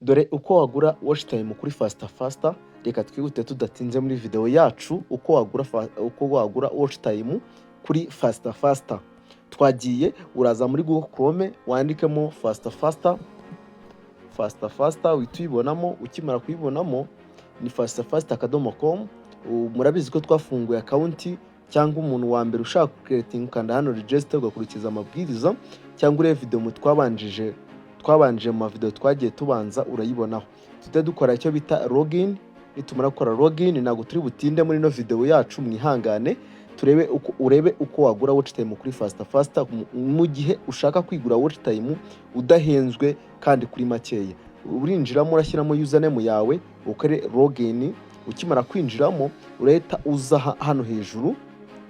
Dore uko wagura watch time kuri Fasita Fasita. Reka twihute tudatinze muri video yacu, uko wagura watch time kuri Fasita Fasita. Twagiye. Uraza muri Google Chrome, wandikemo Fasita Fasita. Fasita Fasita uhita uyibonamo. Ukimara kuyibonamo, ni fasitafasita.com. Murabizi ko twafunguye account, cyangwa umuntu wa mbere ushaka kucreatinga, ukanda hano register, ugakurikiza amabwiriza, cyangwa urebe video mu twabanjije mu mavideo twagiye tubanza, urayibonaho. Tujya dukora icyo bita login. Nitumara gukora login, ntabwo turi butinde muri ino video yacu, mwihangane. Turebe uko, urebe uko wagura watch time kuri Fasita Fasita mu gihe ushaka kwigura watch time udahenzwe kandi kuri makeya. Urinjiramo, urashyiramo username yawe, ukore login. Ukimara kwinjiramo, urahita uza hano hejuru,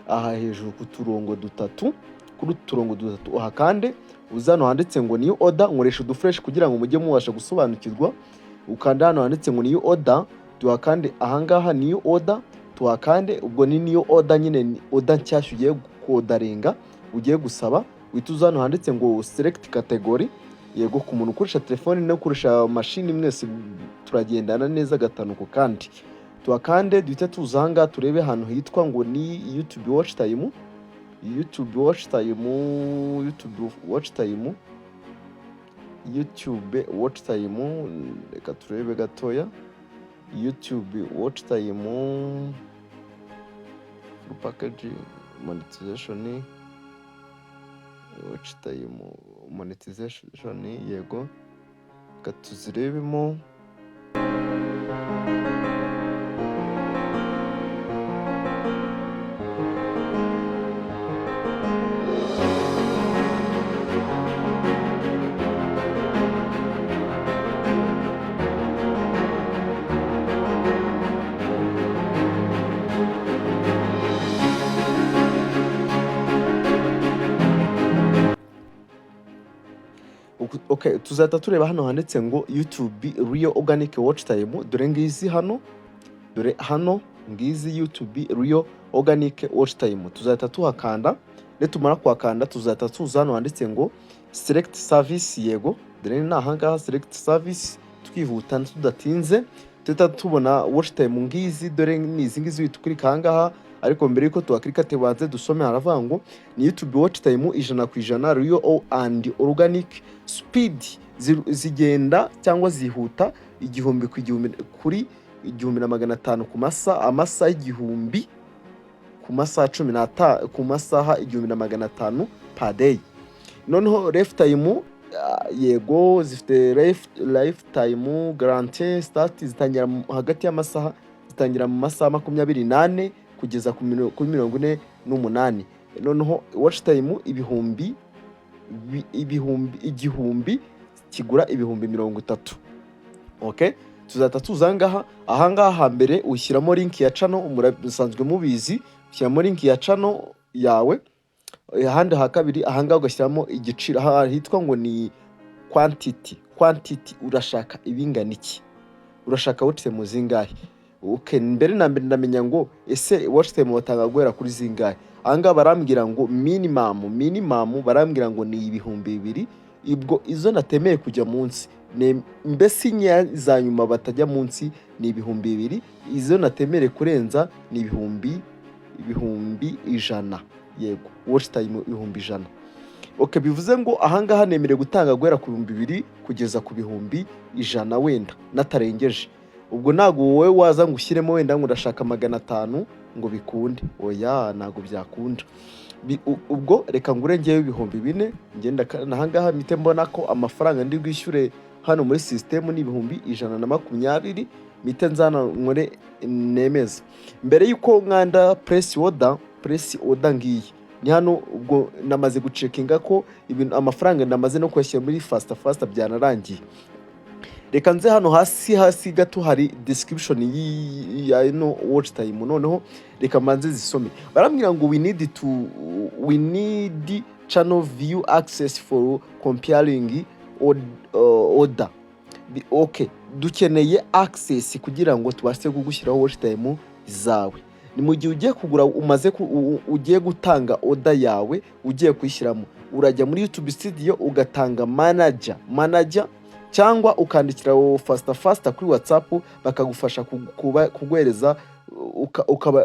aha hejuru ku turongo dutatu. Kuri utu turongo dutatu uhakande, uza hano handitse ngo "new order". Nkoresha uduflèche kugira ngo mujye mubasha gusobanukirwa. Ukanda hano handitse ngo "new order", tuhakande ahangaha "new order", tuhakande. Ubwo ni new order nyine, ni order nshyashya ugiye kuorderinga, ugiye gusaba. Uhita uza hano handitse ngo "select category". Yego, ku muntu ukoresha telefoni no ukoresha mashini, mwese turagendana neza gatanu ku kandi. Tuhakande, duhite tuza ahangaha, turebe ahantu hitwa ngo ni YouTube watch time, YouTube watch time, YouTube watch time, YouTube watch time. Reka turebe gatoya. YouTube watch time, full package monetization, watch time monetization. Yego, reka tuzirebemo. Okay, tuzahita tureba hano handitse ngo "YouTube Real Organic Watch Time". Dore ngizi hano, dore hano ngizi, YouTube Real Organic Watch Time. Tuzahita tuhakanda. Nitumara kuhakanda, tuzahita tuza hano handitse ngo "select service". Yego, dore ni ahangaha, "select service". Twihuta tudatinze, tuhita tubona watch time ngizi. Dore ni izi ngizi, uhita uclicka ahangaha. Ariko mbere yuko tuhaclicka, tubanze dusome. Haravuga ngo ni YouTube watch time 100% real and organic. Speed zigenda cyangwa zihuta 1000 ku 1000 kuri 1500 ku masaha, amasaha 1000 ku masaha 15, ku masaha 1500 per day. Noneho lifetime, yego, zifite lifetime guarantee start, zitangira hagati y'amasaha, zitangira mu masaha 24 kugeza kuri 48. Noneho watch time ibihumbi 1000 kigura 30,000. Okay, tuzahita tuza ahangaha. Ahangaha hambere ushyiramo link ya channel, musanzwe mubizi, ushyiramo link ya channel yawe. Ahandi ha kabiri, ahangaha ugashyiramo igiciro. Aha hitwa ngo ni quantity. Quantity, urashaka ibingana iki? Urashaka watch time zingahe? Okay, mbere na mbere ndamenya ngo ese watch time batanga guhera kuri zingahe? Ahangaha barambwira ngo minimum barambwira ngo ni 2000. Ubwo izo natemeye kujya munsi, mbese nkeya za nyuma batajya munsi ni 2000. Izo natemereye kurenza ni 100,000. Yego, watch time 100,000. Okay, bivuze ngo ahangaha nemerewe gutanga guhera ku 2000 kugeza ku 100,000, wenda natarengeje. Ubwo ntabwo wowe waza ngo ushyiremo wenda ngo urashaka 500 ngo bikunde. Oya, ntabwo byakunda. Ubwo reka ngure ngewe 4000. Ngenda ahangaha mpite mbona ko amafaranga ndi bwishyure hano muri sisitemu ni 120,000. Mpite nzana nkore nemeza. Mbere y'uko nkanda place order, place order ngiyi ni hano. Ubwo namaze gucheckinga ko ibintu, amafaranga namaze no kuyashyira muri Fasita Fasita, byanarangiye. Reka nze hano hasi, hasi gato hari description ya ino watch time. Noneho reka mbanze zisome. Barambwira ngo we need channel view access for comparing order. Okay, dukeneye access kugira ngo tubashe kugushyiraho watch time zawe. Ni mu gihe ugiye kugura, umaze ugiye gutanga order yawe, ugiye kuyishyiramo, urajya muri YouTube Studio, ugatanga manager. Manager Cyangwa ukandikira Fasita Fasita kuri WhatsApp, bakagufasha kuguhereza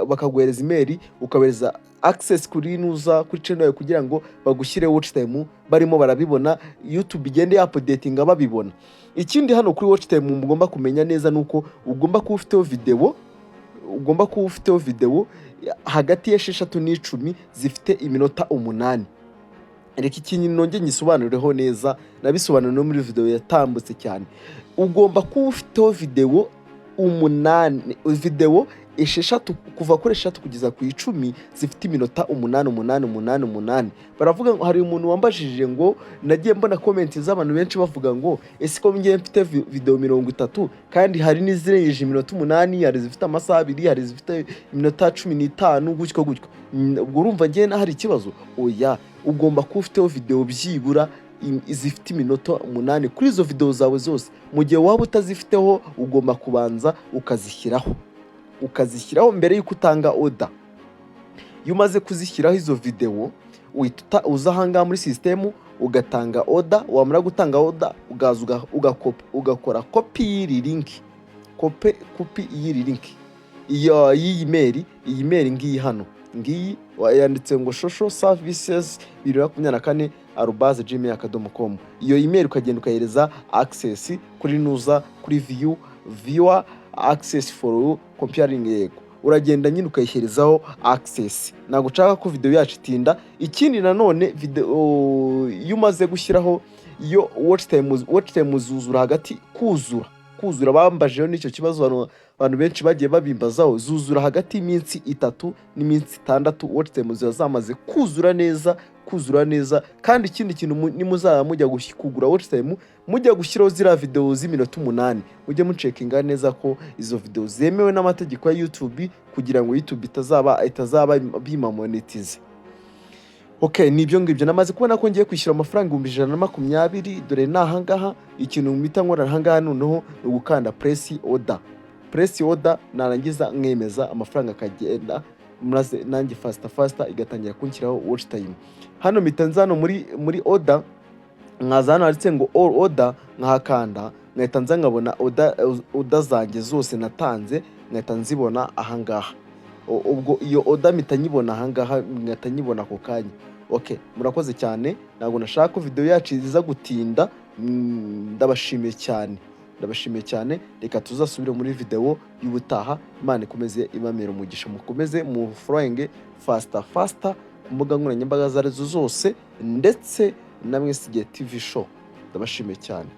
bakaguhereza email, ukabereza access kuri nuza kuri channel yawe kugira ngo bagushyire watch time barimo barabibona, YouTube igende updatinga babibona. Ikindi hano kuri watch time mugomba kumenya neza nuko ugomba kuba ufiteho video hagati y'esheshatu n'icumi zifite iminota 8. Reka ikintu nongeye ngisobanureho neza, nabisobanuye no muri video yatambutse cyane. Ugomba kuba ufiteho video 8, video 6, kuva kuri 6 kugeza ku 10, zifite iminota 8, 8, 8, 8. Baravuga ngo hari umuntu wambajije ngo, nagiye mbona comment z'abantu benshi bavuga ngo: "Ese ko ngiye mfite video 30, kandi hari n'izirengeje iminota 8, hari izifite amasaha 2, hari izifite iminota 15, gutyo gutyo, ubwo urumva ngiye hari ikibazo?" Oya, ugomba kuba ufiteho video byibura zifite iminota 8 kuri izo video zawe zose. Mu gihe waba utazifiteho, ugomba kubanza ukazishyiraho mbere y'uko utanga order. Iyo umaze kuzishyiraho izo videwo, uhita uza ahangaha muri sisitemu ugatanga order. Wamara gutanga order, ugaza ugakora copy y'iri link, copy y'iri link, iyo y'iyi mail. Iyi mail ngiyi hano, ngiyi yanditse ngo socialservices 2024@gmail.com. Iyo email ukagenda ukahereza access kuri nuza, kuri viewer access for comparing. Yego, uragenda nyine ukayishyirezaho access. Ntabwo nshaka ko video yacu itinda. Ikindi nanone, video iyo umaze gushyiraho iyo watch time zuzura hagati kuzura, bambajeho n'icyo kibazo, abantu benshi bagiye babimbazaho, zuzura hagati y'iminsi 3 n'iminsi 6. Watch time ziba zamaze kuzura neza, kuzura neza. Kandi ikindi kintu, nimuzaba mujya kugura watch time, mujya gushyiraho ziriya video z'iminota 8, mujye mucheckinga neza ko izo video zemewe n'amategeko ya YouTube, kugira ngo YouTube itazaba bimamonetize. Okay, ni ibyo ngibyo. Namaze kubona ko ngiye kwishyura amafaranga 120,000. Dore ni ahangaha. Ikintu mpita nkora ahangaha noneho ni ugukanda place order. Place order, narangiza nkemeza, amafaranga akagenda, maze nanjye Fasita Fasita igatangira kunshyiraho watch time. Hano mpita nza hano muri order, nkaza hano handitse ngo all order, nkahakanda, nkahita nza nkabona order zanjye zose natanze, nkahita nzibona ahangaha. Ubwo iyo order mpita nyibona ahangaha, nkahita nyibona ako kanya. Okay, murakoze cyane. Ntabwo nashaka ko video yacu iza gutinda. Ndabashimiye cyane, ndabashimiye cyane. Reka tuzasubire muri video y'ubutaha. Imana ikomeze ibamera umugisha. Mukomeze mu following Fasita Fasita ku mbuga nkoranyambaga izo arizo zose, ndetse na Mwesigiye TV Show. Ndabashimiye cyane.